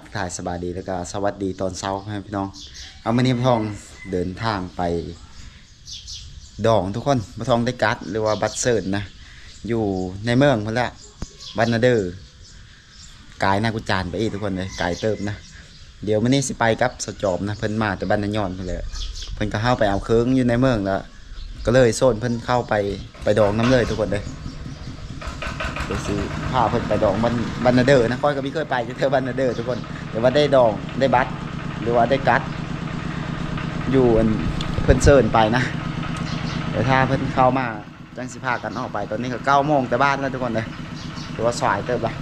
ກທາຍສະບາຍດີ ແລ້ວກະສະຫວັດດີຕອນເຊົ້າ ພໍ່ແມ່ພີ່ນ້ອງ. ເອົາ ມື້ນີ້ພໍ່ທອງເດີນທາງໄປດອງທຸກຄົນ. ພໍ່ທອງໄດ້ກັດ ຫຼືວ່າບັດເຊີນນະ ຢູ່ໃນເມືອງພຸ້ນແຫຼະ ບ້ານນາເດີ ກາຍນາກຸຈານໄປອີກທຸກຄົນເອີຍ ໄກເຕີບນະ. ດຽວມື້ນີ້ຊິໄປກັບສາວຈອມນະ ເພິ່ນມາແຕ່ບ້ານນາຍອນພຸ້ນແຫຼະ ເພິ່ນກໍເຮົາໄປເອົາເຄື່ອງຢູ່ໃນເມືອງແລ້ວ ກໍເລີຍໂຊນເພິ່ນເຂົ້າໄປ ໄປດອງນຳເລີຍທຸກຄົນເດີ. ດຽວຊິພາເພິ່ນໄປດອງບ້ານ ບ້ານນາເດີນະ. ຂ້ອຍກໍບໍ່ເຄີຍໄປຈັກເທື່ອບ້ານນາເດີທຸກຄົນ ແຕ່ວ່າໄດ້ດອງ ໄດ້ບັດ ຫຼືວ່າໄດ້ກັດ ຢູ່ອັນເພິ່ນເຊີນໄປນະ. ດຽວຖ້າເພິ່ນເຂົ້າມາ ຈັ່ງຊິພາກັນອອກໄປ. ຕອນນີ້ກໍເກົ້າໂມງແຕ່ບ້ານແລ້ວທຸກຄົນເອີຍ ຖືວ່າສາຍເຕີບລະ.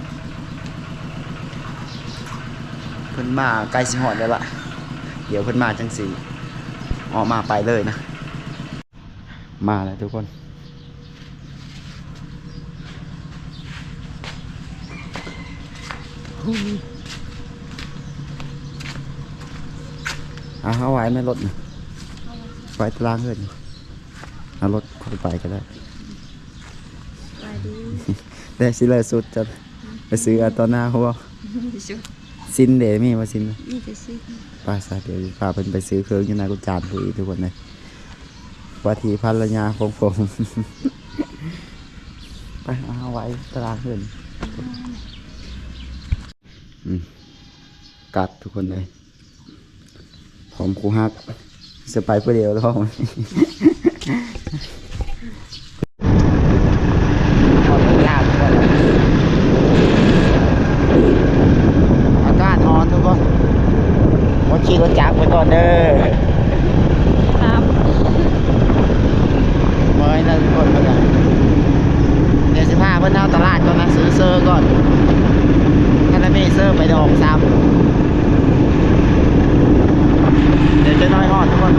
ເພິ່ນມາໃກ້ຊິຮອດແລ້ວລະ ດຽວເພິ່ນມາຈັ່ງຊິອອກມາໄປເລີຍນະ. ມາແລ້ວທຸກຄົນ. ເອົາ ເອົາໄວ້ໃນລົດນະ ໄວ້ຕາລາງເຮືອນ. ເອົາລົດຂ້ອຍໄປກໍໄດ້. ສະບາຍດີ. ໄດ້ຊິເລີສຸດຈັດ ໄປຊື້ເອົາຕໍ່ໜ້າຫົວ. ຊິນເດ ມີບໍ່ຊິນ? ມີແຕ່ຊິນ. ໄປຊະ ດຽວພາເພິ່ນໄປຊື້ເຄື່ອງຢູ່ນາກຸຈານພຸ້ນອີກທຸກຄົນເອີຍ ວ່າທີ່ພັນລະຍາຂອງຜົມ. ໄປ ເອົາໄວ້ຕາລາງເຮືອນ. ອືມ ກັດທຸກຄົນເອີຍ. ພ້ອມຄູ່ຮັກ ຊິໄປຜູ້ດຽວແລ້ວ. ອາກາດຮ້ອນທຸກຄົນ ບໍ່ຂີ່ລົດຈັກໄປກ່ອນເດີ. ເມື່ອຍແລ້ວທຸກຄົນ. ດຽວຊິພາເພິ່ນເຂົ້າຕະຫຼາດກ່ອນນະ ຊື້ເສື້ອກ່ອນ ຄັນລະມີເສື້ອໄປດອງຊ້ຳ. ດຽວຈັກໜ້ອຍຮອດທຸກຄົນ.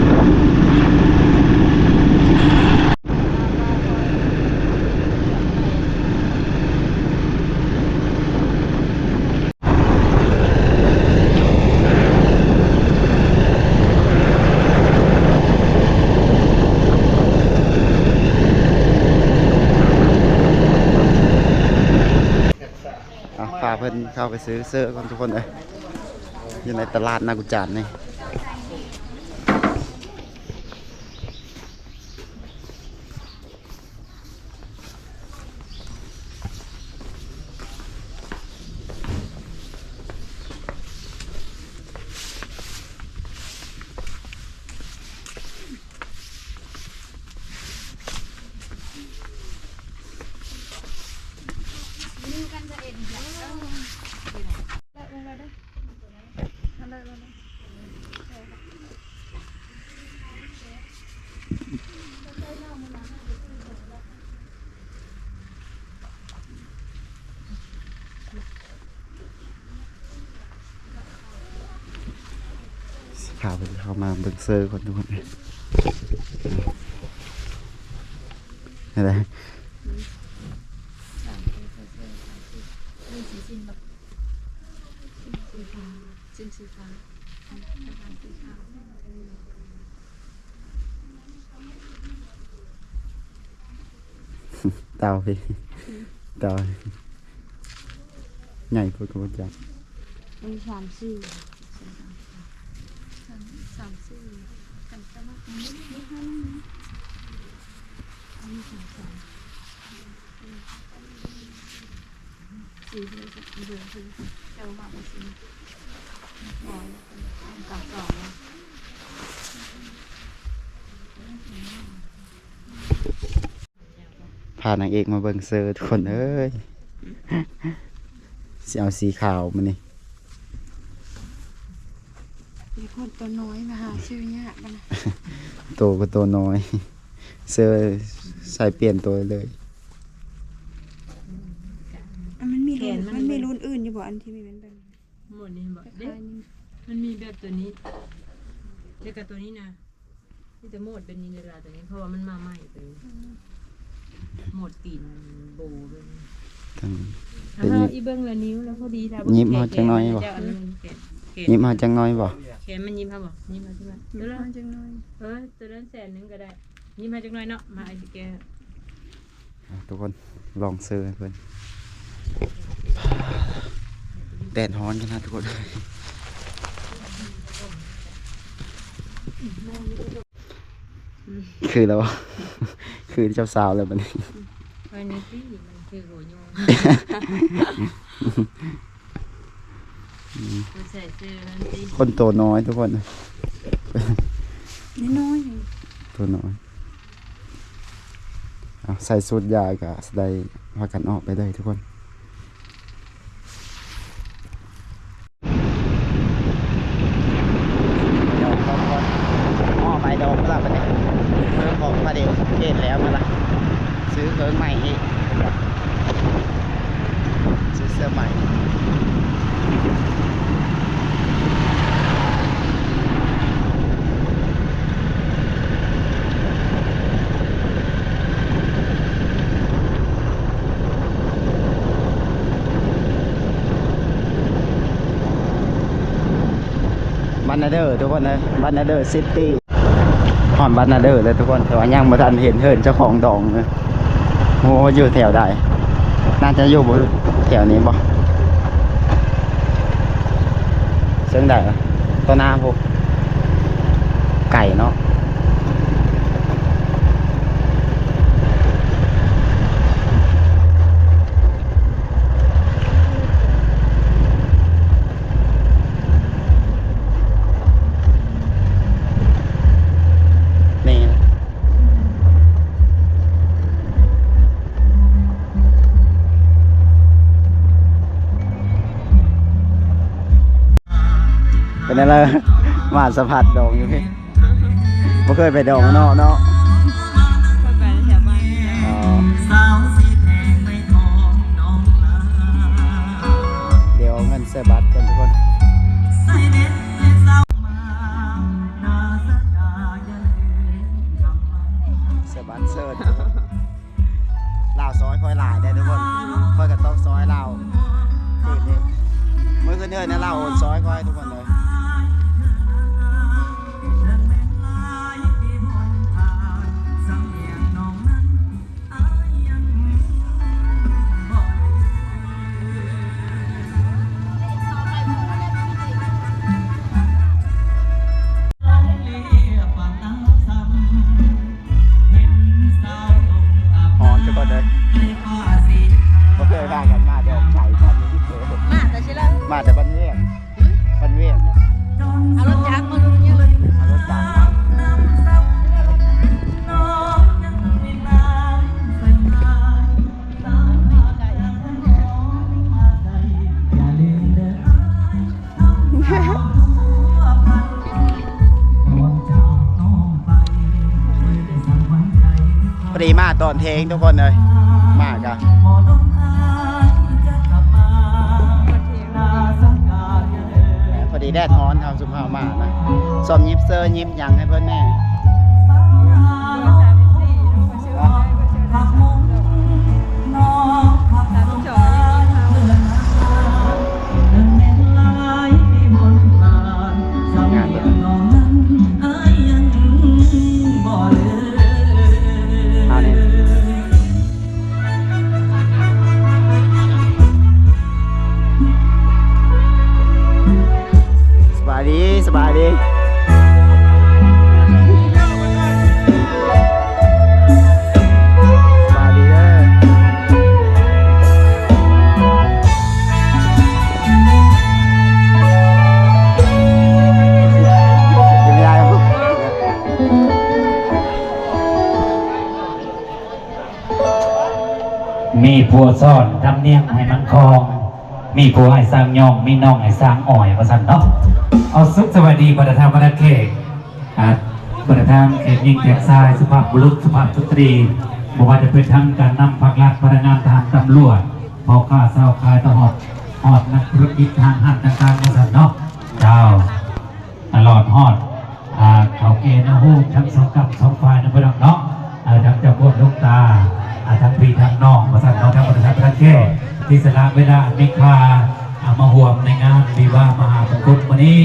ອ່ະ ພາເພິ່ນເຂົ້າໄປຊື້ເສື້ອກ່ອນທຸກຄົນເອີຍ ຢູ່ໃນຕະຫຼາດນາກຸຈານນີ້. ພາເພິ່ນເຂົ້າມາເບິ່ງເຊີກ່ອນທຸກຄົນ. ເຫັນໄດ? ເຕົາພີ້ ເຕົາໃຫຍ່ໂພດກໍບໍ່ຈັກ. ມີສາມສີ່ ສາມສີ່ ກັນຕະມະ ມີສາມສີ່. ພານາງເອກມາເບິ່ງເຊີທຸກຄົນເອີຍ. ຊິເອົາສີຂາວມື້ນີ້. ມີຄົນໂຕນ້ອຍມາຫາຊື້ຍາກນະ. ໂຕກໍໂຕນ້ອຍ ເຊີໃສ່ປ່ຽນໂຕເລີຍ. ອັນມັນມີ ແຂນມັນ ມັນມີລຸ້ນອື່ນຢູ່ບໍ່ ອັນທີ່ມີແບບ ໝົດນີ້ເຫັນບໍ່? ເດ້ ມັນມີແບບໂຕນີ້ ແລ້ວກໍໂຕນີ້ນະ ມີແຕ່ໂໝດແບບນີ້ເດ້ລະ ໂຕນີ້ ເພາະວ່າມັນມາໃໝ່ໂຕນີ້. ໂໝດຕີນໂບແບບນີ້ ທັງ ເຮົາອີເບິ່ງລະນິ້ວລະພໍດີລະ. ຍິບເຮົາຈັກໜ້ອຍບໍ່? ຍິບເຮົາຈັກໜ້ອຍບໍ່? ແຂນມັນຍິບເຮົາບໍ່? ຍິບເຮົາຈັກໜ້ອຍ. ເອີ ໂຕນັ້ນແສນໜຶ່ງກໍໄດ້. ຍິບໃຫ້ຈັກໜ້ອຍເນາະ ມາ ອ້າຍຊິແກະ. ອ່ະ ທຸກຄົນ ລອງເຊີໃຫ້ເພິ່ນ. ແດດຮ້ອນຂະໜາດທຸກຄົນ. ຄືແລ້ວ ຄືເຈົ້າສາວແລ້ວບັດນີ້ ໄວ້ໃນປີ້ມັນຄືຫົວຍຸງ ອືມ ໃສ່ເສື້ອນັ້ນຕິ ຄົນໂຕນ້ອຍທຸກຄົນ ນ້ອຍໆ ໂຕນ້ອຍ. ເອົາ ໃສ່ສູດຢາກະໄດ້ພາກັນອອກໄປເລີຍທຸກຄົນ. ອໍ ໄປດອກລະບັດນີ້ ເບິ່ງຂອງພະເດວເກດແລ້ວມາລະ ຊື້ເຄື່ອງໃໝ່ອີກ ຊື້ເສື້ອໃໝ່. ບັນນາເດີທຸກຄົນເອີຍ ບັນນາເດີຊິຕີ. ຮອດບັນນາເດີແລ້ວທຸກຄົນ ແຕ່ວ່າຍັງບໍ່ທັນເຫັນເຮືອນເຈົ້າຂອງດອງເລີຍ. ໂອ້ ຢູ່ແຖວໃດ? ໜ້າຈະຢູ່ແຖວນີ້ບໍ່? ເຊິ່ງໃດ? ຕໍ່ໜ້າພຸ້ນ ໄກເນາະ. ນີ້ ເປັນແນວໃດ? ມາສະພັດດອງຢູ່ພີ້. ບໍ່ເຄີຍໄປດອງເນາະ ເນາະ ເຄີຍໄປແຖວບ້ານ. ອໍ ດຽວເອົາເງິນໃສ່ບັດກ່ອນທຸກຄົນ ໃສ່ບັດເຊີນ. ລາວຊອຍຂ້ອຍຫຼາຍເດ້ທຸກຄົນ ຂ້ອຍກໍຕ້ອງຊອຍລາວຄືນນີ້ ມື້ຄືນເດີນະ ລາວໂອນຊອຍຂ້ອຍທຸກຄົນເອີຍ. ຮ້ອນ ທຸກຄົນເອີຍ ບໍ່ເຄີຍພາກັນມາດອກໄຟ ມາແຕ່ໃສລະ? ມາແຕ່ບ້ານວຽງ ບ້ານວຽງ ເອົາລົດຈັກມາ ເອົາລົດຈັກມາ. ພໍດີມາຕອນເທີ່ຍງທຸກຄົນເອີຍ ມາກະ ພໍດີແດດຮ້ອນ ເຮົາຊຸມເຮົາມານະ ຊອມຍິບເຊີຍິບຫຍັງໃຫ້ເພິ່ນແດ່. ສະບາຍດີ ສະບາຍດີ ສະບາຍດີເດີ. ມີຜົວສອນທຳນຽມໃຫ້ມັນຄອງ ມີຜົວໃຫ້ຊ່າງຍ້ອງ ມີນ້ອງໃຫ້ຊ່າງອ້ອຍ ວ່າຊັ້ນເນາະ. ເອົາ ສຸກສະບາຍດີບັນດາທ່ານບັນດາແຂກ ອ່າ ບັນດາທ່ານແຂກຍິງແຂກຊາຍ ສຸພາບບຸລຸດ ສຸພາບສະຕຣີ ບໍ່ວ່າຈະເປັນທັງການນຳພັກລັດ ພະນັກງານທະຫານ ຕຳຫຼວດ ພໍ່ຄ້າຊາວຂາຍ ຕະຫຼອດຮອດນັກທຸລະກິດ ຫ້າງຮ້ານຕ່າງໆ ວ່າຊັ້ນເນາະ ເຈົ້າ. ຕະຫຼອດຮອດ ອ່າ ເຖົ້າແກ່ນາໂຮມທັງສອງກຳສອງຝ່າຍນະພີ່ນ້ອງເນາະ ເອີ ທັງເຈົ້າໂຄດຫຼວງຕາ ອ່າ ທັງພີ່ທັງນ້ອງ ວ່າຊັ້ນເນາະ ທັງບັນດາທ່ານແຂກທີ່ສະຫຼະເວລາອັນມີຄ່າ ອ່າ ມາຮ່ວມໃນງານວິວາມະຫາມົງຄຸນມື້ນີ້.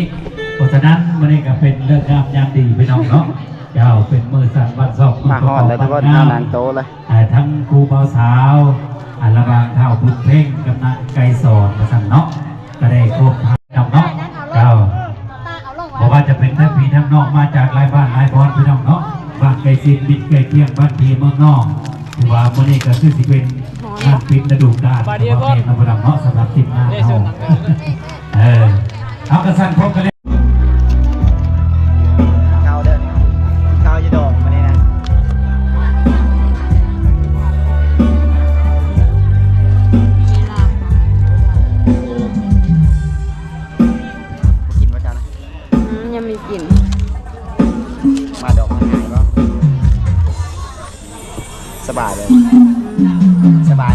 ເພາະສະນັ້ນ ມື້ນີ້ກໍເປັນເລີກງາມຍາມດີພີ່ນ້ອງເນາະ ເຈົ້າ ເປັນມື້ສັນວັນຊອກ ມາຮອດແລ້ວທຸກຄົນ ເຮົານັ່ງໂຕເລີຍ ອ່າ ທັງຄູ່ບ່າວສາວ ອ່າ ລະຫວ່າງທ້າວບຸນເພັງກັບນາງໄກສອນ ວ່າຊັ້ນເນາະ ກໍໄດ້ຄົບຫານຳເນາະ ເຈົ້າ ບໍ່ວ່າຈະເປັນທັງພີ່ທັງນ້ອງມາຈາກຫຼາຍ ສິດມິດໃກ້ຄຽງບ້ານພີ່ເມືອງນ້ອງ ຖືວ່າມື້ນີ້ກໍຄືຊິເປັນງານປິດລະດູການ ແມ່ນບໍ່ດຳເນາະ ສຳລັບທີມງານເຮົາ. ເອີ ເອົາ ກະຊັ້ນ ພົບກັນແລ້ວ. ເຂົ້າເດີ ເຂົ້າຢູ່ດອກມື້ນີ້ນະ. ບໍ່ກິນບໍ່ເຈົ້ານະ? ອືມ ຍັງບໍ່ກິນ. ມາດອກ ມັນຫາຍບໍ່? ສະບາຍເລີຍ ສະບາຍ.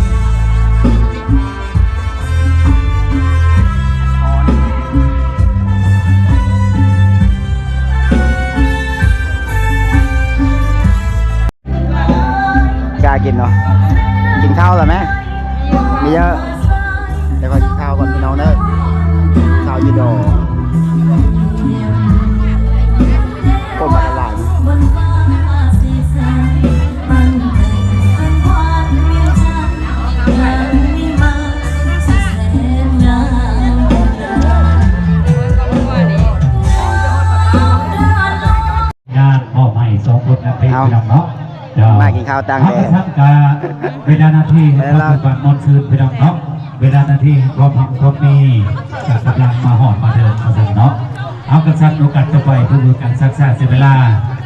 ກ້າກິນເນາະ. ກິນເຂົ້າແລ້ວແມ? ມີເຍອະ. ດຽວຂ້ອຍກິນເຂົ້າກ່ອນພີ່ນ້ອງເດີ. ເຂົ້າຢູ່ດອກ. ໂອ້ ມາຫຼາຍ. ງານມອບໃຫ້ສອງຄົນນຳເພງ ເອົາ ພີ່ນ້ອງເນາະ. ເຈົ້າ ມາກິນເຂົ້າຕ່າງແດນ ເຮົາກະທັງກະເວລານາທີ ເວລາ ຄວາມສຸກຄວາມມ່ວນຊື່ນ ພີ່ນ້ອງເນາະ. ເວລານາທີແຫ່ງຄວາມຮັ່ງຄວາມມີ ກະກຳລັງມາຮອດມາເຖິງ ວ່າຊັ້ນເນາະ. ເອົາ ກະຊັ້ນ ໂອກາດຕໍ່ໄປ ເພື່ອບໍ່ເປັນການຊັກຊ້າເສຍເວລາ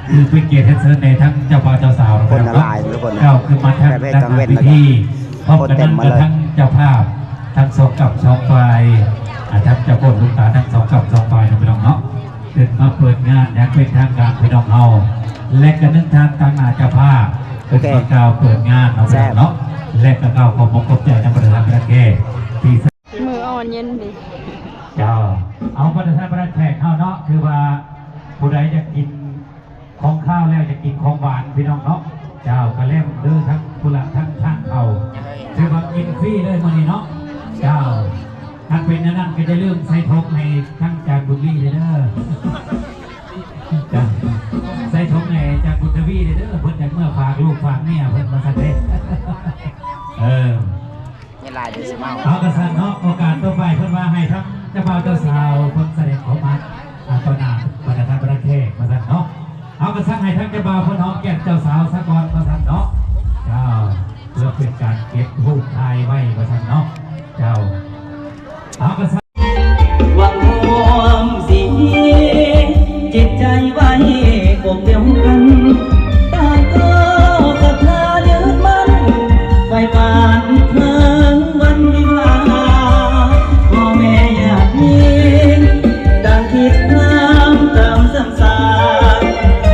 ຖືເປັນກຽດເຮັດເຊີນໃຫ້ທັງເຈົ້າບ່າວເຈົ້າສາວ ພີ່ນ້ອງເນາະ ເຈົ້າຂຶ້ນມາທາງດ້ານໜ້າເວທີ ພ້ອມກັນນັ້ນກະທັງເຈົ້າພາບທັງສອງກັບສອງຝ່າຍ ອາ ທັງເຈົ້າໂຄນລູກຕາທັງສອງກັບສອງຝ່າຍ ພີ່ນ້ອງເນາະ. ຂຶ້ນມາເປີດງານຢ່າງເປັນທາງການ ພີ່ນ້ອງເຮົາ ແລະກະໜຶ່ງທ່ານຕາງໜ້າເຈົ້າພາບ ໂອເຄ ເພິ່ນມາກ່າວເປີດງານເນາະ ພີ່ນ້ອງເນາະ ແລະກະກ່າວຂອບອົກຂອບໃຈນຳບັນດາແຂກທີ່ ມື້ອ່ອນເຢັນນີ້ ເຈົ້າ ເອົາ ບັນດາແຂກເຮົາເນາະ ຖືວ່າຜູ້ໃດຢາກກິນຂອງຄາວແລ້ວ ຢາກກິນຂອງຫວານ ພີ່ນ້ອງເນາະ ເຈົ້າ ກະແລ່ນເດີ ທັງພຸ້ນລະ ທັງທາງເຂົ້າ ຖືວ່າກິນຟຣີເລີຍມື້ນີ້ເນາະ ເຈົ້າ. ຄັນເປັນແນວນັ້ນກະຢ່າລືມໃສ່ຖົງໃຫ້ທັງຈານບຸນວີເດີ ເຈົ້າ ໃສ່ຖົງໃຫ້ຈານບຸນທະວີເດີ ເພິ່ນຢາກເມືອຝາກລູກຝາກເມຍເພິ່ນວ່າຊັ້ນເດ້ ເອີ. ເອົາ ກະຊັ້ນເນາະ ໂອກາດຕໍ່ໄປເພິ່ນວ່າໃຫ້ທັງເຈົ້າບ່າວເຈົ້າສາວເພິ່ນສະແດງຄວາມຮັກ ອາ ຕໍ່ໜ້າບັນດາທ່ານບັນດາແຂກ ວ່າຊັ້ນເນາະ. ເອົາ ກະຊັ້ນໃຫ້ທັງເຈົ້າບ່າວເພິ່ນຫອມແກ້ມເຈົ້າສາວສາກ່ອນ ວ່າຊັ້ນເນາະ ເຈົ້າ ເພື່ອເປັນການເກັບຮູບຖ່າຍໄວ້ ວ່າຊັ້ນເນາະ ເຈົ້າ. ເອົາ ກະຊັ້ນ ຫວັງຮວມສີ ຈິດໃຈໄວ້ອົບດຽວກັນ ຕ່າງກໍສັດທາຍຶດໝັ້ນ ໃຝ່ຝັນເຖິງວັນວິວາ ພໍ່ແມ່ຍາດຍິງ ຕັ້ງທິດທຳຕາມສັນສານ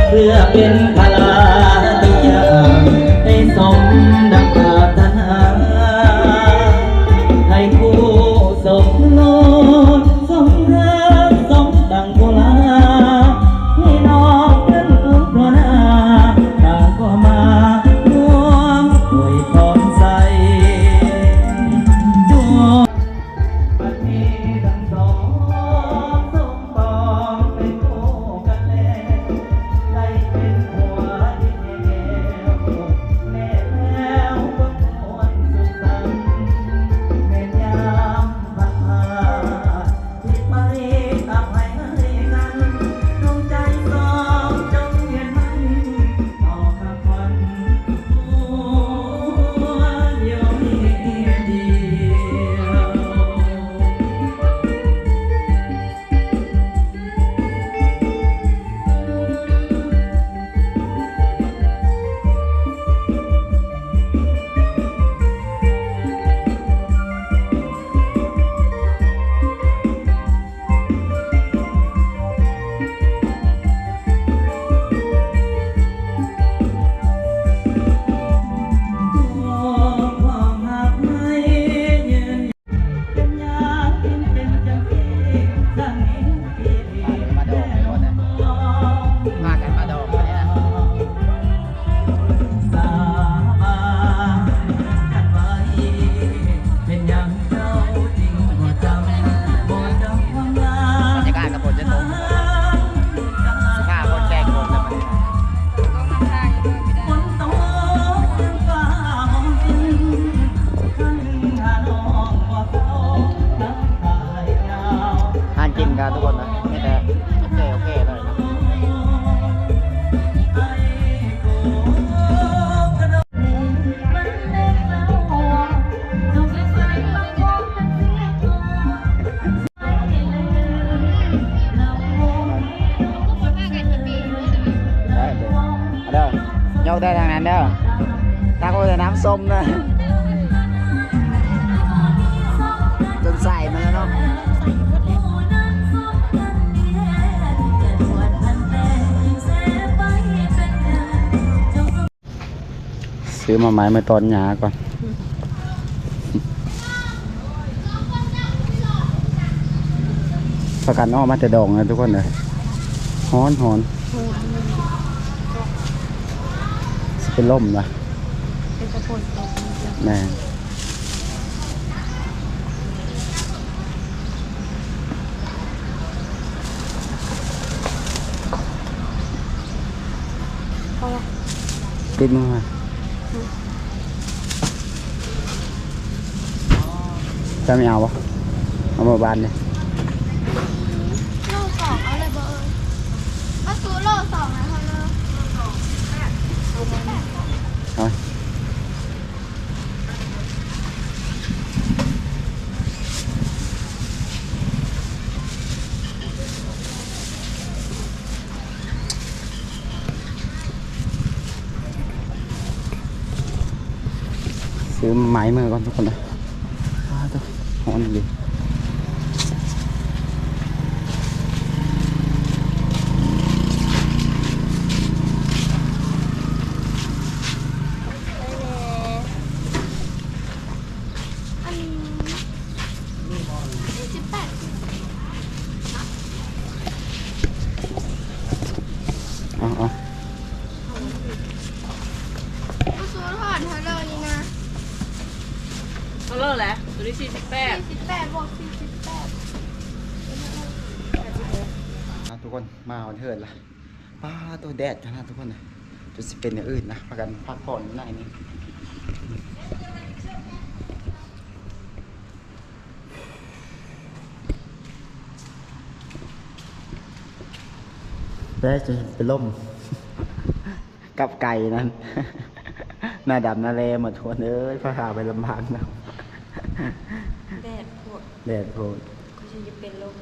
ເພື່ອເປັນພະລາຕົວຢ່າງ ໃຫ້ສົມດັ່ງປາດຖະໜາ ໃຫ້ຄູ່ສົມໂລດ ສົມຮັກສົມດັ່ງໂຄລາ ພີ່ນ້ອງນັ້ນທຸກທົ່ວໜ້າ ຕ່າງກໍມາຮ່ວມອວຍພອນໃສ່ ບັດນີ້ທັງສອງສົມປອງເປັນຄູ່ກັນແລ້ວ ໄດ້ເປັນຜົວທີ່ແກ້ວ ແມ່ແລ້ວຄວາມມ່ວນສຸກສັນ ແມ່ນຍາມ ບັນຍາກາດກະຝົນຈະຕົກ ສິບຫ້າຄົນແປດຄົນແລ້ວບັດນີ້ ຮ້ານກິນກະທຸກຄົນນະ ມີແຕ່ໂອເຄ ໂອເຄເລີຍນະ. ໄດ້ທາງນັ້ນເດີ ທາງໂອ້ຍ ນ້ຳສົ້ມນະ ຈົນໃສ່ມາແລ້ວເນາະ. ຊື້ມາໄມ້ມາຕອນຫຍ້າກ່ອນ. ພາກັນອອກມາແຕ່ດອງນະທຸກຄົນເອີຍ. ຮ້ອນ ຮ້ອນ ຊິເປັນລົມລະ. ເປັນຕາຝົນຕົກ. ແມ່ນ. ພໍລະ ຕິດມືມາ. ເຈົ້າມີເອົາບໍ່? ເອົາມາບາດນີ້. ໂລສອງເອົາເລີຍບໍ່ເອີຍ? ເອົາສູ່ໂລສອງນະເຮົາເລີຍ. ເອົາ. ຊື້ໄມ້ເມືອກ່ອນທຸກຄົນເດີ. ອ້າວ ຮ້ອນອີ່ຫຼີ. ອັນນີ້ສີ່ສິບແປດ. ເອົາ ເອົາ. ບໍ່ສູ້ທອດເທົ່າເລີນີ້ນະ. ເທົ່າເລີແຫຼະ ໂຕນີ້ສີ່ສິບແປດ. ສີ່ສິບແປດ ບວກສີ່ສິບແປດ. ອ່ະ ທຸກຄົນ ມາຮອດເຮືອນລະ. ປ້າໂຕ ແດດຂະໜາດທຸກຄົນເອີຍ ຈົນຊິເປັນແນວອື່ນນະ. ພາກັນພັກຜ່ອນຢູ່ໃນນີ້ ແດດຈົນເປັນລົມ. ກັບໄກ່ນັ້ນ ໜ້າດຳໜ້າແລ້ໝົດທຸກຄົນເອີຍ. ພາຫາໄປລຳບາກນຳ. ແດດໂພດ ແດດໂພດ. ຂ້ອຍຊິເປັນລົມ.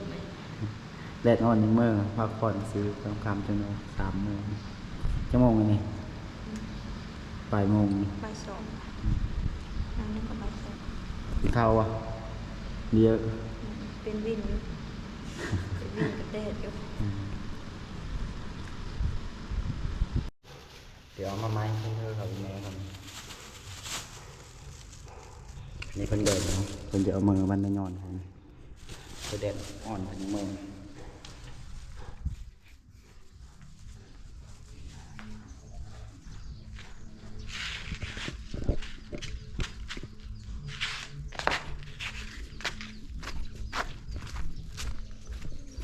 ແດດຮ້ອນຍັງເມີ ພັກຜ່ອນຊື່ ຄ່ຳໆ ຈັ່ງອອກ ສາມໂມງ. ຈັກໂມງແລ້ວນີ້? ອືມ ບ່າຍໂມງ ບ່າຍສອງ. ອືມ ອັນນີ້ກໍບ່າຍສອງ. ກິນເຂົ້າບໍ່? ເຍອະ ອືມ ເປັນວິນຢູ່ ເປັນວິນກັບແດດຢູ່. ອືມ ດຽວເອົາມາໃໝ່ເດີ ເຂົາອີແມ່ເພິ່ນ. ນີ້ເພິ່ນເດີນເນາະ ເພິ່ນຈະເອົາເມືອບ້ານນາຍອນ. ແດດອ່ອນ ເພິ່ນຍັງເມືອ.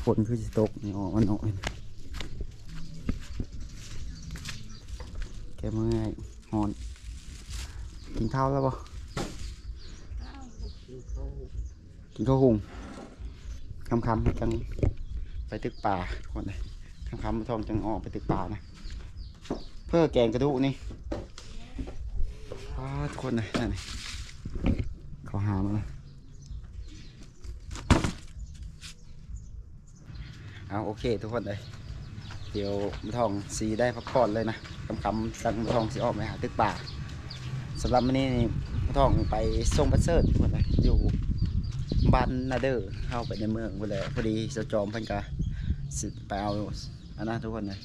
ຝົນຄືຊິຕົກນີ້ ອອກມານອກ. ແກະເມື່ອຍ ຮ້ອນ. ກິນເຂົ້າແລ້ວບໍ່? ກິນເຂົ້າ ກິນເຂົ້າຫຸງ. ຄ່ຳໆ ຈັ່ງໄປຕຶກປາທຸກຄົນເອີຍ. ຄ່ຳໆ ທ້ອງຈັ່ງອອກໄປຕຶກປານະ. ເພີ້ແກງກະດູກນີ້ ອ້າ ທຸກຄົນເອີຍ. ນັ້ນນີ້ ເຂົາຫາມາແລ້ວ. ເອົາ ໂອເຄ ທຸກຄົນເອີຍ ດຽວບ່າວທອງຊິໄດ້ພັກຜ່ອນເລີຍນະ. ຄ່ຳໆ ຈັ່ງບ່າວທອງຊິອອກໄປຫາຕຶກປາ. ສຳລັບມື້ນີ້ບ່າວທອງໄປສົ່ງບັດເຊີດທຸກຄົນເອີຍ ຢູ່ບ້ານນາເດີ ເຂົ້າໄປໃນເມືອງພຸ້ນແຫຼະ. ພໍດີສາວຈອມເພິ່ນກະຊິໄປເອົາ ອັນນັ້ນທຸກຄົນເອີຍ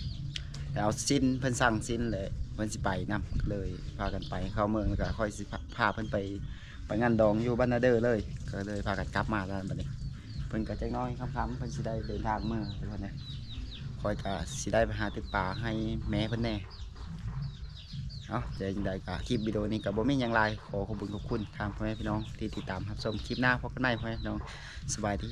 ໄປເອົາຊີ້ນ ເພິ່ນສັ່ງຊີ້ນແຫຼະ ເພິ່ນຊິໄປນຳ ກໍເລີຍພາກັນໄປເຂົ້າເມືອງ ແລ້ວກໍຂ້ອຍຊິພາ ພາເພິ່ນໄປ ໄປງານດອງຢູ່ບ້ານນາເດີເລີຍ. ກໍເລີຍພາກັນກັບມາແລ້ວບັດນີ້ ເພິ່ນກໍຈັກໜ້ອຍຄ່ຳໆ ເພິ່ນຊິໄດ້ເດີນທາງເມືອທຸກຄົນເອີຍ. ຂ້ອຍກໍຊິໄດ້ໄປຫາຕຶກປາໃຫ້ແມ່ເພິ່ນແດ່. ເອົາ ແຕ່ຈັ່ງໃດກໍຄລິບວິດີໂອນີ້ກໍບໍ່ມີຫຍັງຫຼາຍ ຂໍຂອບຄຸນຂອບຄຸນທາງພໍ່ແມ່ພີ່ນ້ອງທີ່ຕິດຕາມຮັບຊົມ. ຄລິບໜ້າພົບກັນໃໝ່ ພໍ່ແມ່ພີ່ນ້ອງ ສະບາຍດີ.